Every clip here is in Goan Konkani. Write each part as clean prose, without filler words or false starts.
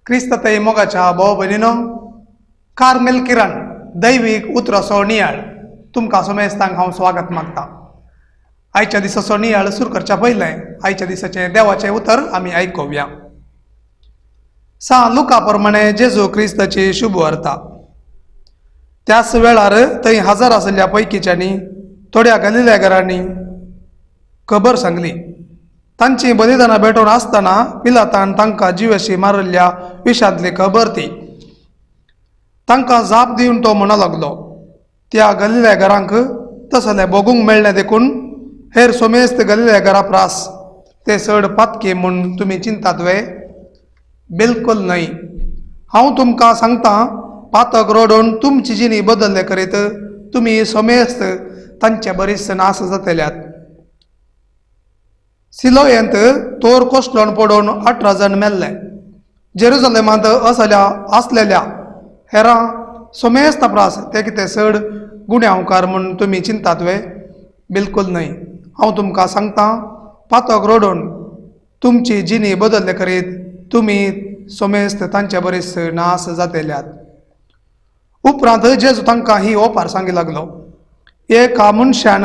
क्रिस्तताई मोगाच्या भाव भयणीनो, कार्मेल किरण दैवीक उतराचो नियाळ तुमकां समेस्तांक हांव स्वागत मागता। आयच्या दिसाचो नियाळ सुरू करच्या पयलें आयच्या दिसाचें देवाचें उतर आमी आयकुया। सा लुका प्रमाणे जेजू क्रिस्ताची शुभ वार्ता। त्याच वेळार थंय हजर आशिल्ल्या पैकीच्यांनी थोड्या गलिलेगारांनी खबर सांगली। तांची बलिदानां भेटोवन आसतना पिलातान तांकां जिवेशी मारिल्ल्या विशांतली खबर ती। तांकां जाप दिवन तो म्हणूंक लागलो, त्या गलिलेगारांक तसलें भोगूंक मेळ्ळें देखून हेर सोमेस्त गलिलेगारां प्रास ते चड पातकी म्हूण तुमी चिंतात वे? बिलकुल न्हय। हांव तुमकां सांगता, पातक रडून तुमची जिणी बदल्ले करीत तुमी सोमेस्त तांचे बरीच नास जातल्यात। सिलोयेंत तोर कोसळून पडून 18 जाण मेल्ले। जेरुजलेमांत असल्या आसलेल्या हेरां सोमेस्त प्रास ते कितें चड गुन्यांवकार म्हूण तुमी चिंतात वे? बिलकुल न्हय। हांव तुमकां सांगता, पातक रडून तुमची जिणी बदल्ले करीत तुमी सोमेस्त तांचे बरीच नास जातल्यात। उपरांत जेजू तांकां ही ओपार सांगी लागलो। एका मनशान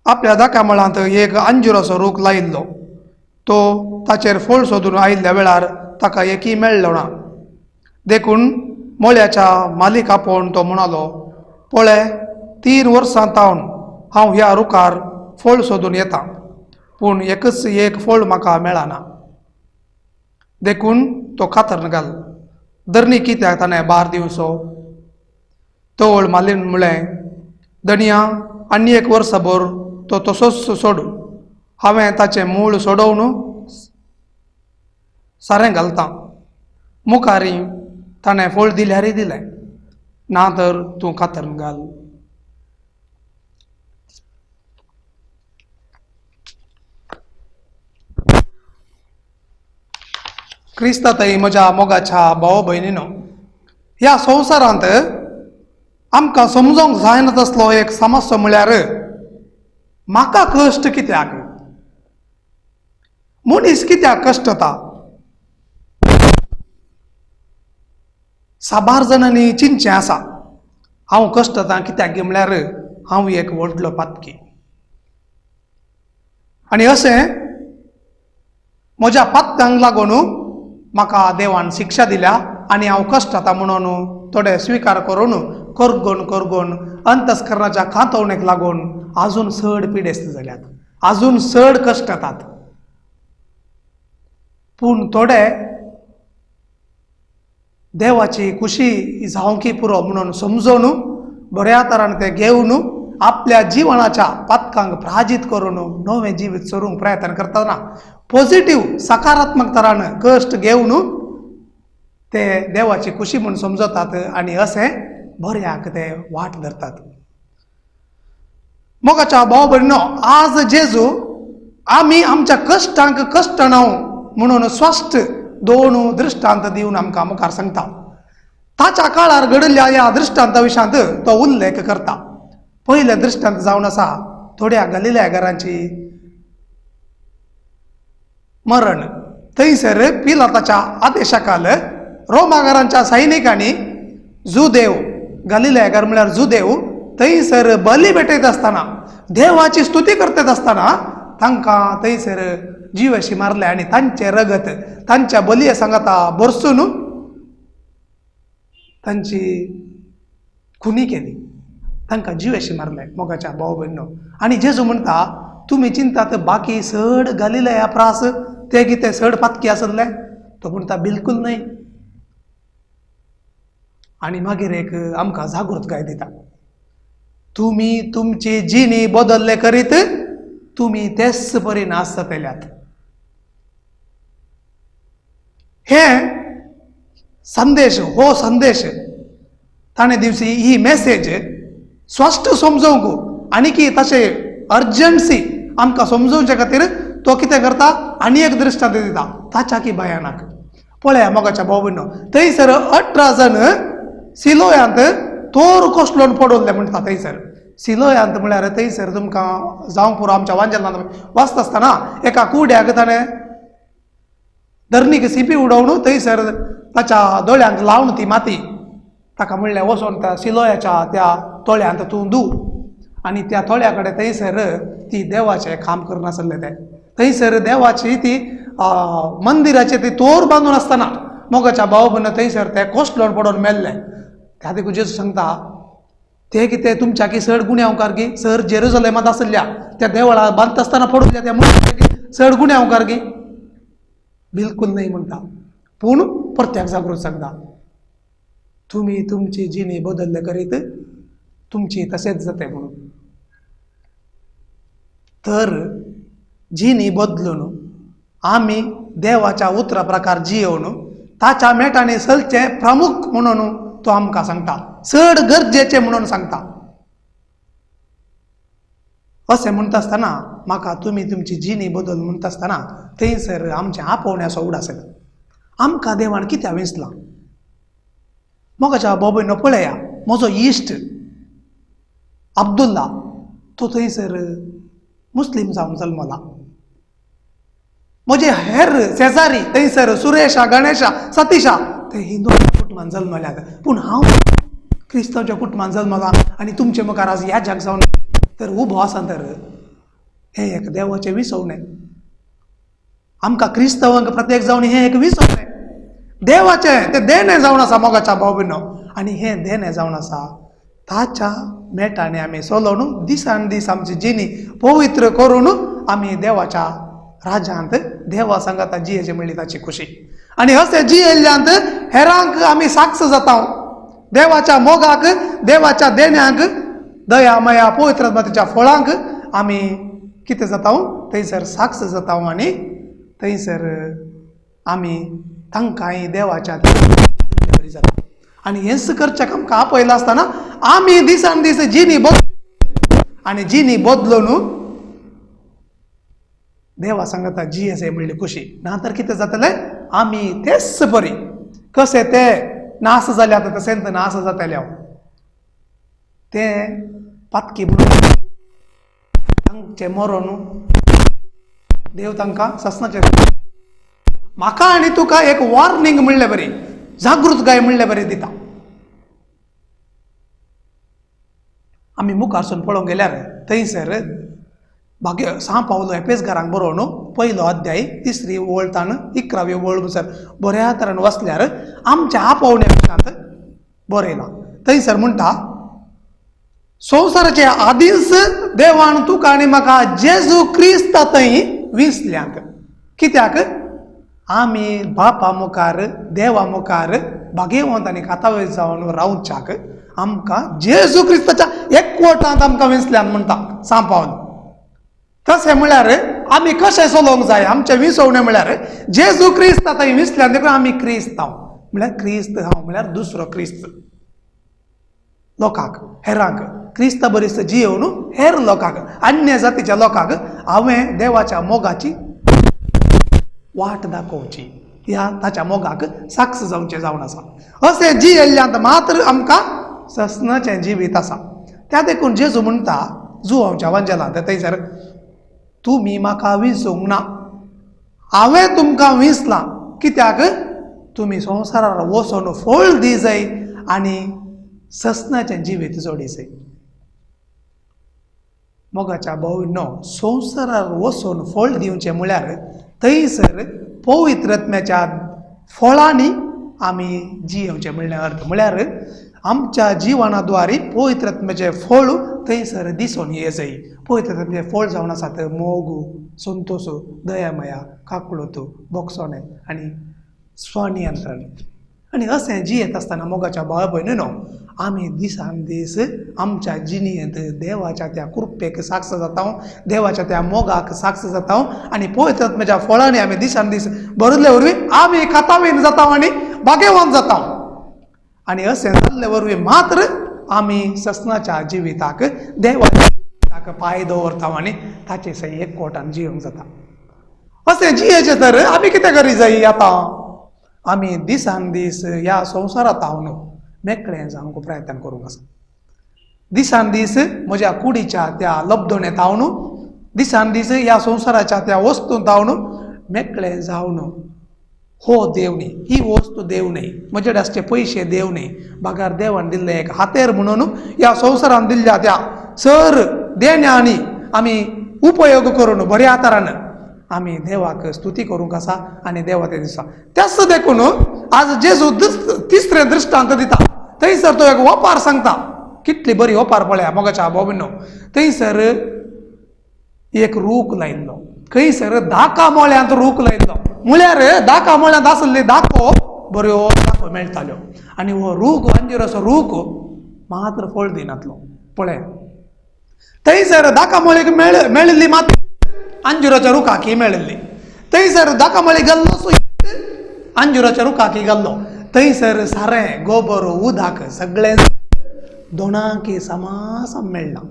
आपल्या दाका मळांत एक अंजुराचो रूख लायिल्लो। तो ताचेर फळ सोदून आयिल्ल्या वेळार ताका एकय मेळ्ळो ना। देखून मळ्याच्या मालीक आपोवन तो म्हणालो, पळय 3 वर्सां तावन हांव ह्या रुखार फळ सोदून येता, पूण एकच एक फळ म्हाका मेळना। देखून तो कातरन घाल, धरणी कित्याक ताणें बार दिवचो? तवळ मालीन म्हळें, धनया आनी 1 वर्सभर तो तसोच सोडू, हांवें ताचें मूळ सोडोवन सारें घालता. मुखारी ताणें फळ दिल्यारय दिलें, ना तर तूं कातरून घाल. क्रिस्तातय म्हज्या मोगाच्या भाव भयणीनो, ह्या संवसारांत आमकां समजोंक जायना तसलो एक समस्या म्हळ्यार म्हाका कश्ट कित्याक, मनीस कित्याक कश्टता. साबार जाणांनी चिंतचें आसा हांव कश्टता कित्याक म्हळ्यार हांव एक व्हडलो पातकी आनी अशें म्हज्या पातकांक लागून म्हाका देवान शिक्षा दिल्या आनी हांव कश्टता म्हणून थोडे स्विकार करून करगोन करगोन अंतस्करणाच्या खातवणेक लागून आजून चड पिडेस्त जाल्यात, आजून चड कश्टतात. पूण थोडे देवाची खुशी जावंकी पुरो म्हणून समजून बऱ्या तरान ते घेवन आपल्या जिवनाच्या पातकांक पराजीत करून नवें जिवीत सरूंक प्रयत्न करतना पॉझिटीव सकारात्मक तरान कश्ट घेवन ते देवाची खुशी म्हूण समजतात आनी अशें बऱ्याक ते वाट धरतात. मोगाच्या भाव भयणीनो, आज जेजू आमी आमच्या कश्टांक कश्टणाव म्हणून स्पश्ट दोन दृश्टांत दिवन आमकां मुखार सांगता. ताच्या काळार घडिल्ल्या ह्या दृश्टांता विशयांत तो उल्लेख करता. पयलें दृश्टांत जावन आसा थोड्या गलिल्या घरांची मरण. थंयसर पिलाताच्या आदेशाखाल रोमागारांच्या सैनिकांनी जुदेव, गलिल्या घर म्हळ्यार जुदेव, थंयसर बली भेटयत आसतना देवाची स्तुती करतात आसतना तांकां थंयसर जिवाशी मारले आनी तांचें रगत तांच्या बलये सांगाता भरसून तांची खुनी केली, तांकां जिवेशी मारले. मोगाच्या भाव भयणीनो, आनी जेजू म्हणटा तुमी चिंतात बाकी चड गलिलया प्रास ते कितें चड पातकी आसले? तो म्हणटा बिलकूल न्हय. आनी मागीर एक आमकां जागृतकाय दिता, तुमी तुमची जिणी बदल्ले करीत तुमी तेच परी नाश जातल्यात. हे संदेश, हो संदेश ताणें दिवची ही मेसेज स्पश्ट समजोवंक आनी की तशें अर्जंसी आमकां समजोवचे खातीर तो कितें करता आनी एक दृश्टांत दिता ताच्या की भयानक. पळया मोगाच्या भाव भयणीनो, थंयसर 18 जाण सिलोयांत तोर कोसलोन पडवल्ले म्हणटा. थंयसर सिलोयांत म्हळ्यार थंयसर तुमकां जावंक पुरो आमच्या वांजेलांत वाचता आसतना एका कुड्याक ताणें धरणीक सिपी उडोवन थंयसर ताच्या दोळ्यांक लावन ती माती ताका म्हणलें वचोन त्या सिलोयाच्या त्या तळ्यांत तूं धू. आनी त्या तळ्या कडेन थंयसर ती देवाचें काम करनासलें. ते थंयसर देवाची ती मंदिराची ती तोर बांदून आसतना मोगाच्या भाव भयणीनो थंयसर ते कोसलोन पडोवन मेल्ले. त्या देखून जेजू सांगता ते कितें तुमच्या की चड गुन्यांवकार की सर जेरुजलेमांत आसल्या त्या देवळा बांदता आसतना पडून त्या मनशाक चड गुन्यांवकार की? बिलकूल न्हय म्हणटा. पूण परत्याक जागृत सांगता तुमी तुमची जिणी बदल्ले करीत तुमची तशेंच जाता म्हणून. तर जिणी बदलून आमी देवाच्या उतरा प्रकार जियोवन ताच्या मेटांनी चलचें प्रमुख म्हणून तो आमकां सांगता, चड गरजेचें म्हणून सांगता. अशें म्हणटा आसतना म्हाका तुमी तुमची जिणी बदल म्हणटा आसतना थंयसर आमचें आपोवण्याचो उडास येता. आमकां देवान कित्याक वेंचलां? मोगाच्या भाव भयणीनो पळया, म्हजो इश्ट अब्दुल्ला तो थंयसर मुस्लीम जावन जल्मला. म्हजे हेर शेजारी थंयसर सुरेशा, गणेशा, सतीशा ते हिंदूच्या कुटुंबान जल्मल्यात, पूण हांव क्रिस्तांवच्या कुटुंबान जल्मला आनी तुमचे मुखार आज ह्या जग जावन तर उबो आसा. तर हें एक देवाचें विसवणें आमकां क्रिस्तांवांक प्रत्येक जावन हें एक विसवणें देवाचें तें देणें जावन आसा मोगाच्या भाव भयणीनो. आनी हें देणें जावन आसा ताच्या मेटांनी आमी चलोवन दिसान दीस आमची जिणी पवित्र करून आमी देवाच्या राजांत देवा सांगाता जियेचे म्हणली ताची खुशी. आनी अशें जियेल्ल्यांत हेरांक आमी साक्ष जाता देवाच्या मोगाक, देवाच्या देण्याक, दया माया पवित्र आत्म्याच्या फळांक आमी कितें जाता थंयसर साक्ष जाता आनी थंयसर आमी तांकांय देवाच्या बरी जाता. आनी हेंच करच्याक आमकां आपयलां आसतना आमी दिसान दीस जिणी बदल आनी जिणी बदलून देवा सांगता जी आसा म्हणली खुशी. ना तर कितें जातलें आमी तेच बरी कशें ते नास जाले आतां तशेंच नास जातले हांव तें पातकी म्हणून तांचें मरण देव तांकां ससनाचें. म्हाका आनी तुका एक वॉर्निंग म्हणले बरी जागृतकाय म्हणले बरी दिता. आमी मुखारसून पळोवंक गेल्यार थंयसर भाग्य सां पावलो एपेसगारांक बरोवन पयलो अध्याय तिसरी वळ ताण 11वी वळ सर बऱ्या तरान वचल्यार आमच्या आपोवण्या विशांत बरयलां. थंयसर म्हणटा संवसाराचे आदींच देवान तुका आनी म्हाका जेजू क्रिस्ता थंय विसल्यांत. कित्याक आमी बापा मुखार देवा मुखार भागेवंत आनी खातावे जावन रावच्याक आमकां जेजू क्रिस्ताच्या एकवटांत आमकां विसल्यान म्हणटा सां पावलो. तशें म्हळ्यार आमी कशें चलोवंक जाय आमचें विसवणें म्हळ्यार जेजू क्रिस्त आतां विसल्यान देखून आमी क्रिस्त हांव म्हळ्यार क्रिस्त हांव म्हळ्यार दुसरो क्रिस्त लोकांक हेरांक क्रिस्ता बरीच जियेवन हेर लोकांक अन्य जातीच्या लोकांक हांवें देवाच्या मोगाची वाट दाखोवची ह्या ताच्या मोगाक साक्ष जावचें जावन आसा. अशें जियेल्ल्यांत मात्र आमकां ससनाचें जिवीत आसा. त्या देखून जेजू म्हणटा जुवांच्या वांजेलांत थंयसर तुमी म्हाका विसूंक ना हांवें तुमकां विसलां कित्याक तुमी संवसारार वचून फळ दी जाय आनी ससनाचें जिवीत जोडी जाय. मोगाच्या भावनो संवसारार वचून फळ दिवचें म्हळ्यार थंयसर पवित्रत्म्याच्या फळांनी आमी जियेवचें म्हणल्यार अर्थ म्हळ्यार आमच्या जिवनाद्वारे पवित्रत्म्याचें फळ थंयसर दिसून ये जाय. पवित्रत्म्याचें फळ जावन आसात मोग, संतोश, दयामया, काकळूत, भोगसणें आनी स्वनियंत्रण. आनी अशें जियेत आसतना मोगाच्या भाव भयणीनो आमी दिसान दीस आमच्या जिणेंत देवाच्या त्या कृपेक साक्ष जाता, देवाच्या त्या मोगाक साक्ष जाता आनी पवित्रत्म्याच्या फळांनी आमी दिसान दीस भरिल्ले वरवीं आमी खातावीन जाता आनी भाग्यवान जाता. आनी अशें जाल्ले वरवीं मात्र आमी ससनाच्या जिविताक देवाच्या जिविताक पांय दवरता आनी ताचे सय एकवटान जियोंक जाता. अशें जियेचें तर आमी कितें करी जाय आतां आमी दिसान दीस ह्या संवसारांत हांव मेकळें जावंक प्रयत्न करूंक आसा. दिसान दीस म्हज्या कुडीच्या त्या लब्दणेंत हांव दिसान दीस ह्या संवसाराच्या त्या वस्तूंत हांव मेकळें जावन हो देव न्ही, ही वस्तू देव न्ही, म्हजे कडेन आसचे पयशे देव न्ही, बागार देवान दिल्लें एक हातेर म्हणून ह्या संवसारान दिल्ल्या त्या सर देण्यांनी आमी उपयोग करून बऱ्या तरान आमी देवाक स्तुती करूंक आसा आनी देवा ते दिसा. त्याच देखून आज जेजू तिसरें दृश्टांत दिता. थंयसर तो एक ओपार सांगता, कितली बरी ओपार पळया मोगाच्या भाव-भयणीनो. थंयसर एक रूख लायिल्लो, खंयसर दाका मोळ्यांत रूख लायिल्लो, म्हळ्यार दाका मोळ्यांत आसली दाको बऱ्यो दाको मेळटाल्यो आनी हो रूख अंजिराचो रूख मात्र फळ दिनातलो. पळय थंयसर दाका मोळीक मेळिल्ली मात अंजुराच्या रुखाक ही मेळिल्ली. थंयसर दाका मोळी घाल्लो अंजुराच्या रुखाक ही घाल्लो. थंयसर सारें गोबर उदक सगळें दोणांकी समासम मेळ्ळां.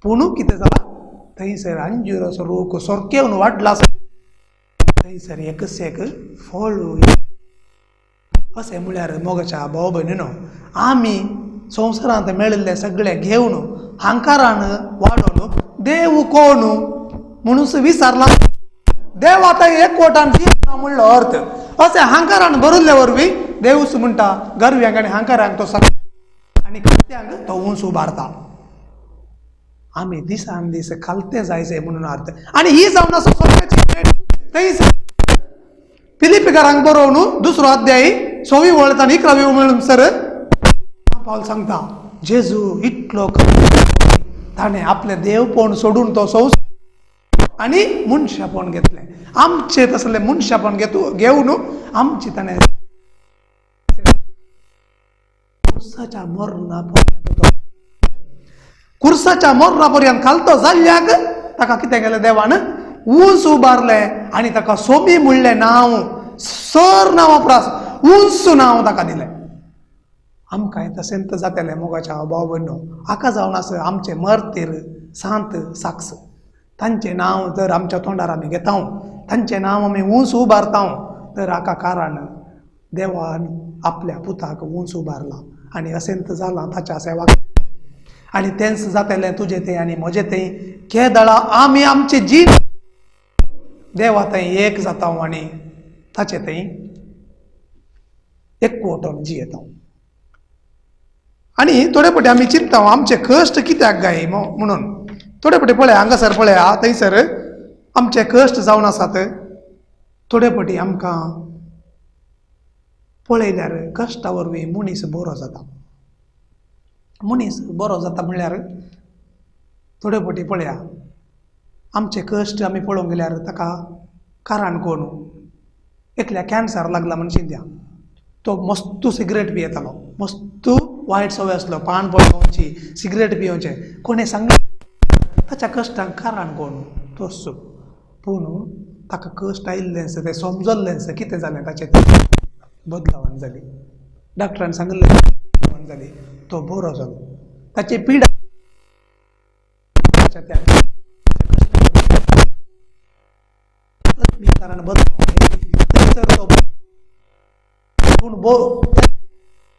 पूण कितें जालां थंयसर अंजुराचो रूख सोरकेवन वाडला, थंयसर एकच एक फळ. अशें म्हळ्यार मोगाच्या भाव भयणीनो आमी संवसारांत मेळिल्लें सगळें घेवन हांकारान वाडोवन देव कोण म्हणून विचारला. देव आतां एकवटान जियेना म्हणलो अर्थ अशें हांकारान भरिल्ले वरवीं देवूच म्हणटा गर्व्यांक आनी हांकारांक तो सगळ्यांक आनी खात्यांक तो उंच उबारता. आमी दिसान दीस खालते जायचे म्हणून अर्थ. आनी ही जावन आसा सोप्याची भेट. थंयसर फिलिपीकारांक बरोवन दुसरो अध्याय 6वी वळ आनी 11वी वळ सर पावल सांगता जेजू इतलो ताणें आपलें देवपण सोडून तो संवसार आनी मनशापण घेतलें. आमचें तसलें मनशापण घेवन आमचें ताणें संवसाराच्या मरणा पर्यंत तो कुर्साच्या मोर्रा पर्यंत खालतो जाल्ल्याक ताका कितें केलें देवान उंच उबारलें आनी ताका सोमी म्हणलें नांव, सर नांवा प्रास उंच नांव ताका दिलें. आमकांय तशेंच जातलें मोगाच्या भाव भयणो. हाका जावन आसा आमचे मर्तीर सांत साक्ष, तांचें नांव जर आमच्या तोंडार आमी घेता, तांचें नांव आमी उंच उबारता, तर हाका कारण देवान आपल्या पुताक उंच उबारला आनी अशेंच जालां ताच्या सेवाक. आनी तेंच जातलें तुजें तें आनी म्हजें तें. केदळा आमी आमचे जीण देवा थंय एक जाता आनी ताचे थंय एकवटून जियेता. आनी थोडे फावटी आमी चिंतता आमचे कश्ट कित्याक गाय म्हणून. थोडे फावटी पळया हांगासर पळया थंयसर आमचे कश्ट जावन आसात. थोडे फावटी आमकां पळयल्यार कश्टा वरवीं मनीस बरो जाता. मनीस बरो जाता म्हणल्यार थोडे फावटी पळया आमचे कश्ट आमी पळोवंक गेल्यार ताका कारण कोण, एकल्या कॅन्सर लागला म्हण चिंत्या, तो मस्त सिगरेट पियेतालो, मस्त वायट संवय आसलो, पान पळोवची, सिगरेट पियोवचें, कोणें सांगलें ताच्या कश्टांक कारण कोण तोच. पूण ताका कश्ट आयिल्लें तें समजल्लें कितें जालें ताचें बदलावण जाली, डॉक्टरान सांगिल्लें बदलावण जाली, तो बरो जालो, ताची पिडा ताच्या त्या कारण बदलावण तो पूण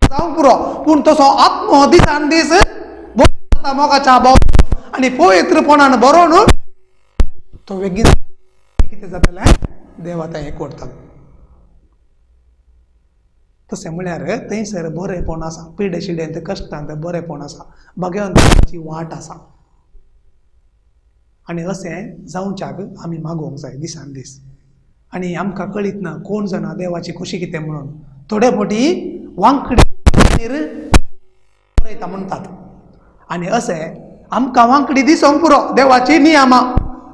जावंक पुरो. पूण तसो आत्मो दिसान दीस जाता मोगाच्या भाव आनी पवित्रपणान बरो न्हू तो बेगीन कितें जातलें देवा थंय एकवटतालो. तशें म्हळ्यार थंयसर बरेंपण आसा, पिडे शिडेंत कश्टांत बरेंपण आसा, भाग्यवंताची वाट आसा. आनी अशें जावच्याक आमी मागोवंक जाय दिसान दीस. आनी आमकां कळीत ना कोण जाणा देवाची खुशी कितें म्हणून. थोडे फावटी वांकडी बरयता म्हणटात आनी अशें आमकां वांकडी दिसोंक पुरो देवाची नियमां,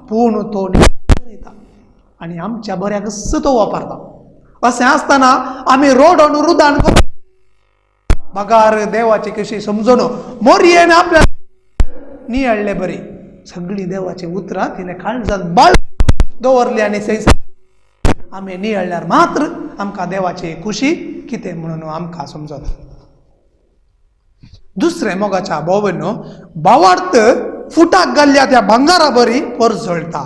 पूण तो बरयता आनी आमच्या बऱ्याकच तो वापरता. अशें आसतना आमी रोडोन रुदान करून बगार देवाची कशी समजून मोरयेन आपल्या नियाळ्ळे बरी सगळीं देवाची उतरां तिणें काळजांत बाळ दवरली आनी आमी नियाळ्ळ्यार मात्र आमकां देवाची खुशी कितें म्हणून आमकां समजता. दुसरें मोगाच्या भाव भावार्थ फुटाक घाल्ल्या त्या भांगारा बरी परजळटा.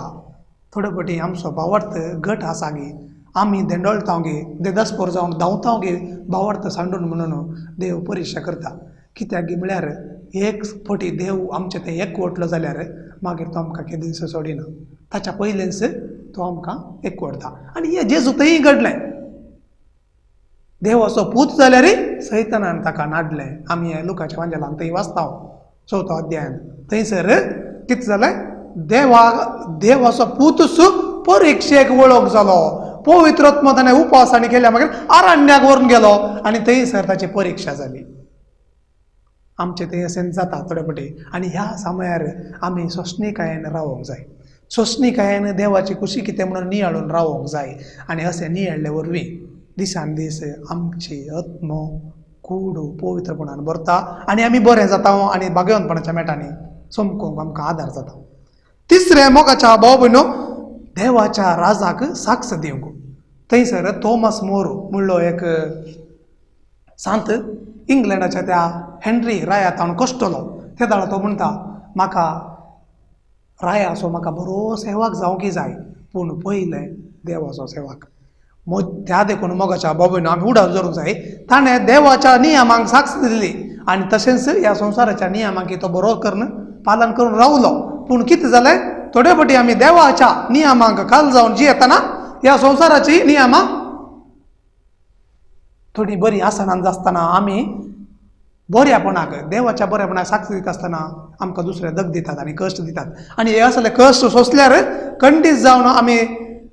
थोडे फावटी आमचो भावार्थ घट आसा गे, आमी धेंडोळटा गे, देदस्पोर जावन धांवता गे भावार्थ सांडून म्हणून देव परिक्षा करता. कित्याक गे म्हळ्यार एक फावटी देव आमचें तें एकवटलो जाल्यार मागीर तो आमकां केदींच सोडिना, ताच्या पयलेंच तो आमकां एकवटता. आनी हें जेजू थंय घडलें, देवाचो पूत जाल्यार सैतानान ताका नाडलें. आमी हें लुकाच्या वांजेलान थंय वाचता चवथो अध्यायान. थंयसर कितें जालें, देवाचो पूत परिक्षेक वळख जालो, पवित्र ताणें उपास आनी केल्या मागीर अरण्याक व्हरून गेलो आनी थंयसर ताची परिक्षा जाली. आमचें थंय अशें जाता थोडे फावटी. आनी ह्या समयार आमी सोंसणीकायेन रावोंक जाय, सोंसणीकायेन देवाची खुशी कितें म्हणून नियाळून रावोंक जाय. आनी अशें नियाळ्ळे वरवीं दिसान दीस आमची आत्मो कूड पवित्रपणान भरता आनी आमी बरें जाता आनी भाग्यवंतपणाच्या मेटांनी चमकोवंक आमकां आदार जाता. तिसरें मोगाच्या भाव भयणो देवाच्या राजाक साक्ष दिवंक. थंयसर थॉमस मोर म्हणलो एक सांत इंग्लंडाच्या त्या हेनरी राया ताणून कश्टलो. ते दाडा तो म्हणटा म्हाका रायाचो म्हाका बरो सेवाक जावंक जाय, पूण पयलें देवाचो सेवाक. त्या देखून मोगाच्या भाव भयणो आमी उडास धरूंक जाय. ताणें देवाच्या नियमांक साक्ष दिली आनी तशेंच ह्या संवसाराच्या नियमांक तो बरो करून पालन करून रावलो. पूण कितें जालें, थोडे फावटी आमी देवाच्या नियमांक खाल जावन जियेतना ह्या संवसाराची नियमां थोडी बरी आसनान आसतना आमी बऱ्यापणाक देवाच्या बऱ्यापणाक साक्ष दिता आसतना आमकां दुसरे दग दितात आनी कश्ट दितात. आनी हे असले कश्ट सोंसल्यार खंडीत जावन आमी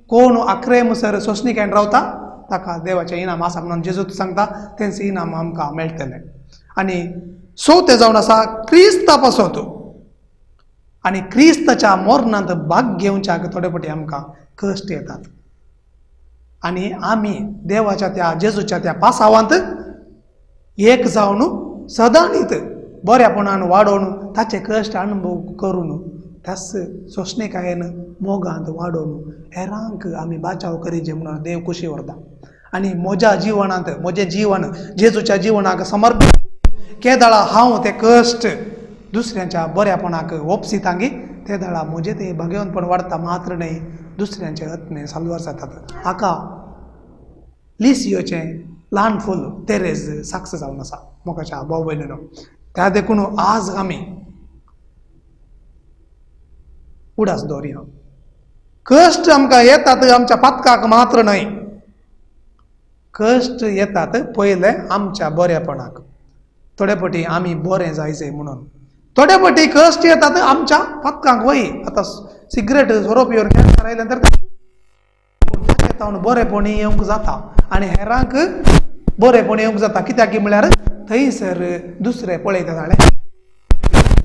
कोण आखरे मुसर सोंसणीकायेन रावता ताका देवाचें इनाम आसा म्हणून जेजूच सांगता, तेंच इनाम आमकां मेळटलें. आनी चवथें जावन आसा क्रिस्ता पासत आनी क्रिस्ताच्या मरणांत भाग घेवच्याक थोडे फावटी आमकां कश्ट येतात. आनी आमी देवाच्या त्या जेजूच्या त्या पासावांत एक जावन सदांनीत बऱ्यापणान वाडोवन ताचे कश्ट अणभव करून त्याच सोंसणीकायेन मोगांत वाडोवन हेरांक आमी बाचाव करीजे म्हणून देव खोशी व्हरता. आनी म्हज्या जिवनांत म्हजें जिवन जेजूच्या जिवनाक समर्पण केदाळा हांव ते कश्ट दुसऱ्यांच्या बऱ्यापणाक ओपसितांगी ते दाळा म्हजें तें भाग्यवंतपण वाडटा मात्र न्हय दुसऱ्यांचे आत्मे साल्वार जातात. हाका लिसियोचें ल्हान फूल तेरेज साक्ष जावन आसा मोगाच्या भाव भयणीनो. त्या देखून आज आमी उडास दवरया. कश्ट आमकां येतात आमच्या पातकाक मात्र न्हय, कश्ट येतात पयले आमच्या बऱ्यापणाक, थोडे फावटी आमी बरें जायचे म्हणून. थोडे फावटी कश्ट येतात आमच्या पातकांक वय. आतां सिगरेट सोरो पिवन कॅन्सर आयलें तर तातूंत बरेंपण येवंक जाता आनी हेरांक बरेंपण येवंक जाता. कित्याक म्हळ्यार थंयसर दुसरे पळयता जालें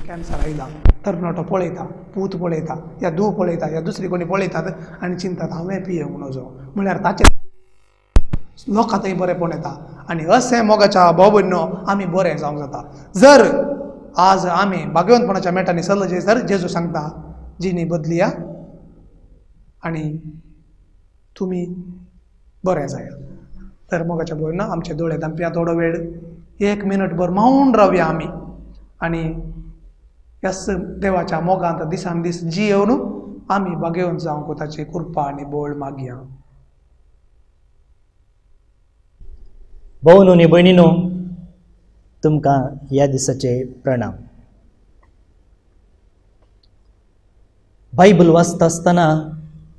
कॅन्सर आयला, तरणाटो पळयता, पूत पळयता या धूव पळयता या दुसरी कोणी पळयतात आनी चिंतात हांवें पियेवंक नजो, म्हळ्यार ताचें लोकां थंय बरेंपण येता. आनी अशें मोगाच्या भाव भयणीनो आमी बरें जावंक जाता. जर आज आमी भाग्यवंतपणाच्या मेटांनी चल्ले जर जेजू सांगता जिणी बदलिया आनी तुमी बरें जाया. तर मोगाच्या भयणीनो आमचे दोळे धांपया थोडो वेळ, एक मिनट भर मावन रावया आमी आनी ह्याच देवाच्या मोगांत दिसान दीस जियेवन आमी भाग्यवंत जावंक ताची कृपा आनी बळ मागया. भोव आनी भयणीनो, तुमकां ह्या दिसाचे प्रणाम. बायबल वाचता आसतना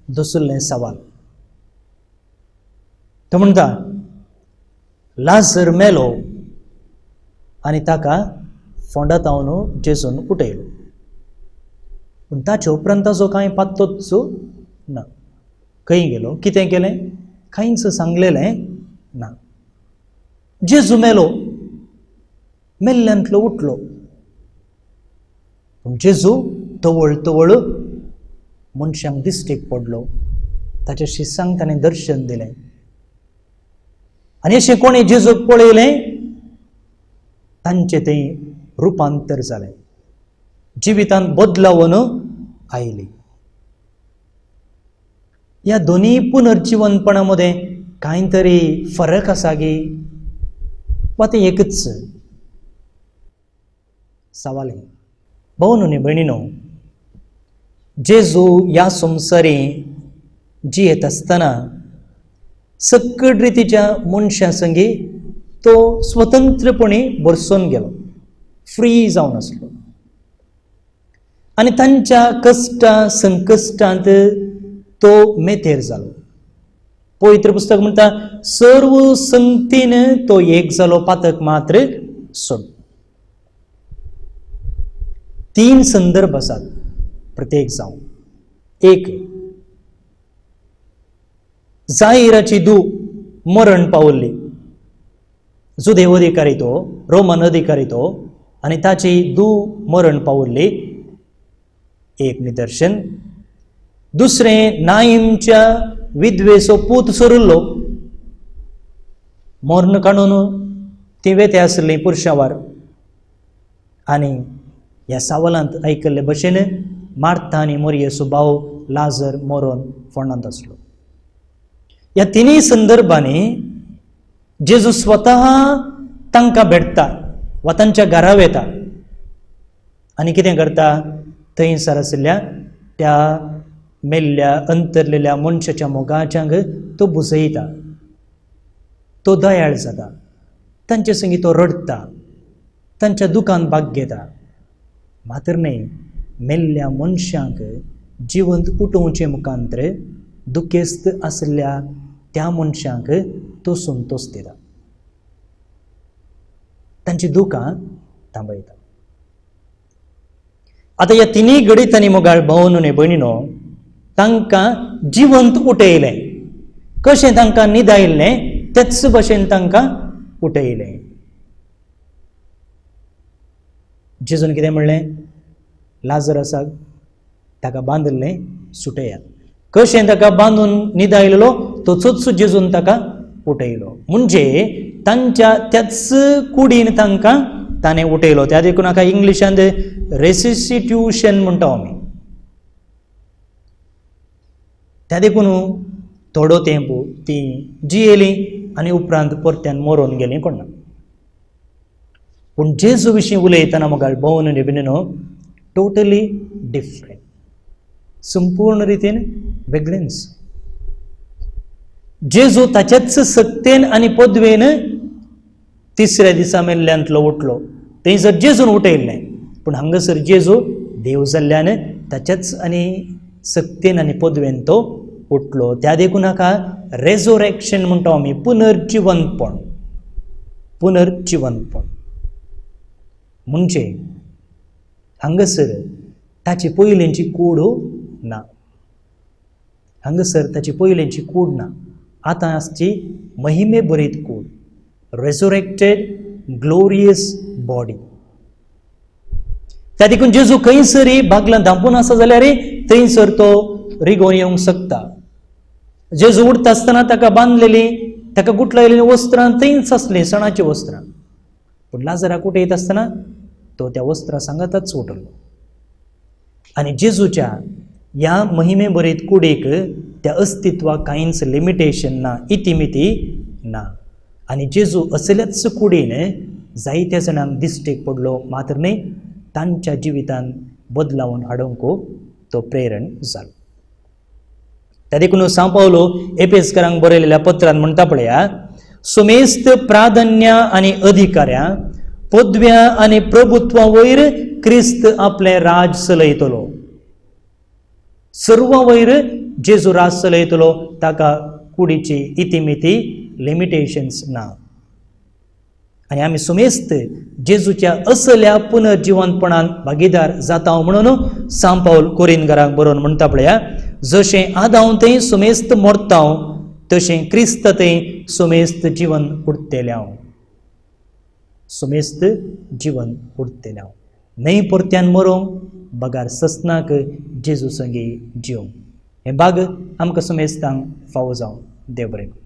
दुसरें सवाल तो म्हणटा, लाजर मेलो आनी ताका फोंडांत हांव जेजून उठयलो, पूण ताचे उपरांत ताचो कांय पात्तोच ना. खंय गेलो, कितें केलें, कांयच सांगलेलें ना. जेजू मेलो, मेल्ल्यांतलो उठलो, पूण जेजू तवळ तवळ मनशांक दिश्टीक पडलो, ताच्या शिसांक ताणें दर्शन दिलें. आनी अशें कोणें जेजूक पळयलें तांचें तें रुपांतर जालें, जिवितांत बदलावन आयली. ह्या दोनूय पुनर्जिवनपणा मदें कांय तरी फरक आसा गी वा तें एकच सवाल हें. भोव न्हय भयणीनो, जेजू ह्या संवसारी जियेत आसतना सकट रितीच्या मनशां संगी तो स्वतंत्रपणे भरसून गेलो, फ्री जावन आसलो आनी तांच्या कश्टां संकश्टांत तो मेतेर जालो. पवित्र पुस्तक म्हणटा सर्व संगतीन तो एक जालो, पातक मात्र सोड. तीन संदर्भ आसात प्रत्येक जावं. एक, जाहिराची दू मरण पावल्ली, जुदेव अधिकारी तो, रोमन अधिकारी तो, आनी ताची दू मरण पावल्ली, एक निदर्शन. दुसरें, नाईमच्या विधवेचो पूत सोरिल्लो, मर्ण काडून ती वेते आसली पुरशावार. आनी ह्या सावलांत आयकल्ले भशेन मार्था आनी मोरयेचो भाव लाजर मरोन फोंडांत आसलो. ह्या तिनूय संदर्भांनी जेजू स्वता तांकां भेटता वा तांच्या घरा वेता आनी कितें करता, थंयसर आशिल्ल्या त्या मेल्ल्या अंतरलेल्या मनशाच्या मोगाच्यांक तो बुजयता, तो दयाळ जाता, तांचे संगी तो रडटा, तांच्या दुखान भाग घेता. मात्र न्हय, मेल्ल्या मनशांक जिवंत उठोवचे मुखांतर दुखेस्त आशिल्ल्या त्या मनशांक तो संतोश दिता, तांची दुखां थांबयता. आतां ह्या तिनूय घडितांनी मोगाळ भाव न्हय भयणीनो, तांकां जिवंत उठयलें. कशें तांकां न्हिदायिल्लें तेच भशेन तांकां उठयलें. जेजून कितें म्हणलें, लाजर आसा ताका बांदिल्लें सुटयात. कशें ताका बांदून न्हिदायलो तसोच जेजून ताका उठयलो. म्हणजे तांच्या त्याच कुडीन तांकां ताणें उठयलो. त्या देखून हाका इंग्लिशांत रेसिस्टिट्यूशन म्हणटा आमी. त्या देखून थोडो तेंप ती जियेली आनी उपरांत परत्यान मरोन गेली कोणा. पूण जेजू विशीं उलयतना मोगाळ भोवन आनी भयणीनो टोटली डिफरंट, संपूर्ण रितीन वेगळेंच. जेजू ताचेच सक्तेन आनी पदवेन तिसऱ्या दिसा मेल्ल्यांतलो उठलो. थंयसर जेजून उठयल्लें, पूण हांगासर जेजू देव जाल्ल्यान ताच्याच आनी सक्तेन आनी पदवेन तो उठलो. त्या देखून हाका रेजोरेक्शन म्हणटा आमी, पुनर्जिवंतपण. पुनर्जिवंतपण म्हणजे हांगासर ताची पयलींची कूड ना, हांगासर ताची पयलींची कूड ना, आतां आसची महिमे भरीत कूड, रेजोरेक्टेड ग्लोरियस बॉडी. त्या देखून जेजू खंयसरी बागलां धांपून आसा जाल्यार थंयसर तो रिगोवन येवंक शकता. जेजू उठता आसतना ताका बांदलेली, ताका गुटलायलेली वस्त्रां थंयच आसलीं, सणाचीं वस्त्रां. पूण लाजराक उठयत आसतना तो त्या वस्त्रां सांगाताच उठलो. आनी जेजूच्या ह्या महिमे भरीत कुडीक त्या अस्तित्वाक कांयच लिमिटेशन ना, इतिमिती ना. आनी जेजू असल्याच कुडीन जायत्या जाणांक दिश्टीक पडलो मात्र न्हय, तांच्या जिवितान बदलावन हाडूंक तो प्रेरण जालो. त्या देखून सांव पावलो एपेसकरांक बरयलेल्या पत्रान म्हणटा पळया, सुमेस्त प्राधान्य आनी अधिकाऱ्यां, पदव्या आनी प्रभुत्वा वयर क्रिस्त आपलें राज चलयतलो. सर्व वयर जेजू राज चलयतलो, ताका कुडीची इतिमिती लिमिटेशन्स ना. आनी आमी सुमेस्त जेजूच्या असल्या पुनर्जिवंतपणान भागीदार जाता म्हणून सांव पावल कोरिनगराक बरोवन म्हणटा पळया, जशें आदांव थंय सुमेस्त मोरतांव तशें क्रिस्त थंय सुमेस्त जिवन उरतलें हांव, सुमेस्त जिवन उरतलें हांव. न्हय परत्यान मरोंक बगार ससनाक जेजू संगी जिवंक. हें बाग आमकां सुमेस्तांक फावो जावं. देव बरें करूं.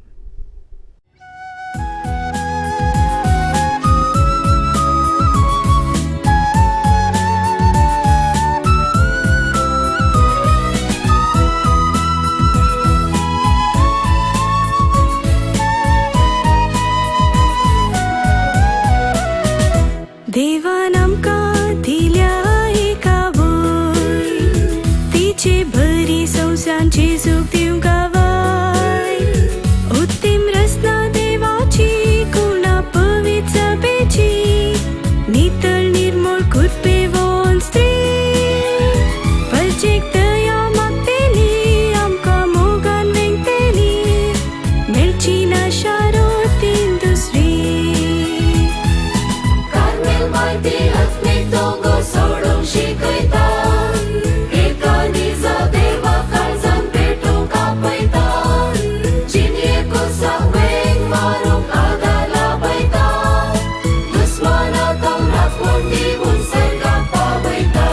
देवान आमकां दिल्या एका वय, तिचे बरी संवसांची सुख दिवंक गावाय. उत्तीम रचना देवाची, गुणा पवित्र सभेची, नितळ निर्मळ कृपेवन स्त्री, परजेक दया मागतेली, आमकां मोगान वेंगतेली, मेळची ना शारोतीन दुसरी. कार्मेल मायती आत्मीक दोंगर सोडूंक शिकयता, एका निजा देवा काळजान पेटूंक आपयता, जिणेक वेंग मारूंक आदार लाभयता, दुस्माना तोंड राखून दिवन सर्गाक पावयता.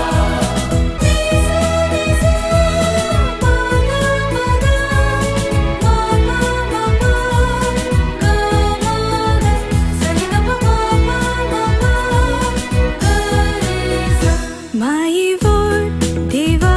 माई वोर देवा